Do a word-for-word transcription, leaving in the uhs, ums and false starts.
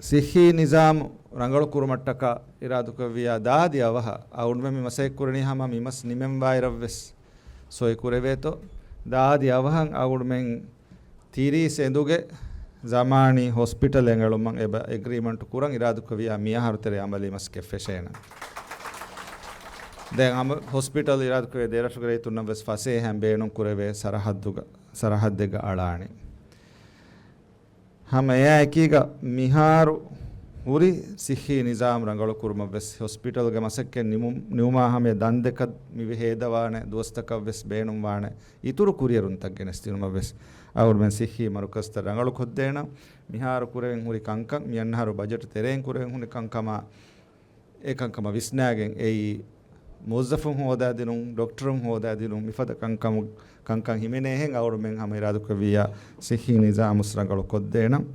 ސިއްހީ ނިޒާމު ރަނގަޅު ކުރުމަށްޓަކާ އިރާދުކުރެއްވިޔާ ދާދި އަވަހަށް އަޅުގަނޑުމެން މި މަސައްކަތް ކުރަނީ ހަމަ މި މަސް ނިމެން ވާއިރަށްވެސް ސޮއި ކުރެވޭތޯ. ދާދި އަވަހަށް އަޅުގަނޑުމެން ތިރީސް އެނދުގެ ޒަމާނީ ހޮސްޕިޓަލް އެނގެޅުމަށް އެބަ އެގްރީމަންޓު ކުރަން އިރާދުކުރެއްވިޔާ މިއަހަރު ތެރޭ އަމަލީ މަސައްކަތް ފެށޭނަން. ދެން އަމަ-، ހޮސްޕިޓަލް އިރާދުކުރެވޭ ދެރަށުގެ ރައްޔިތުންނަށް ވެސް ފަސޭހައިން ބޭނުން ކުރެވޭ ސަރަހައްދުގަ-، ސަރަހައްދެއްގަ އަޅާނެ. ހަމަ އެއާ އެކީގަ މިހާރު ހުރި ސިއްހީ ނިޒާމް ރަނގަޅު ކުރުމަށް ވެސް ހޮސްޕިޓަލްގެ މަސައްކަތް ނިމު-، ނިމުމާ ހަމަޔަށް ދަންދެކަށް މި ހޭދަވާނެ ދުވަސްތަކަށް ވެސް ބޭނުންވާނެ އިތުރު ކުރިއެރުންތައް ގެނެސްދިނުމަށް ވެސް އަޅުގަނޑުމެން ސިއްހީ މަރުކަޒްތައް ރަނގަޅު ކޮށްދޭނަން. މިހާރު ކުރެވެން ހުރި ކަންކަން، މި އަންނަ އަހަރު ބަޖެޓް ތެރެއިން ކުރެވެން ހުރި ކަންކަމާ، އެ ކަންކަމަށް ވިސްނާގެން އެއީ މުވައްޒަފުން ހޯދާދިނުން، ޑޮކްޓަރުން ހޯދާދިނުން، މިފަދަ ކަންކަމު-، ކަންކަން ހިމެނޭހެން އަޅުގަނޑުމެން ހަމަ އިރާދަކުރެއްވިއްޔާ ސިއްހީ ނިޒާމުސް ރަނގަޅު ކޮށްދޭނަން.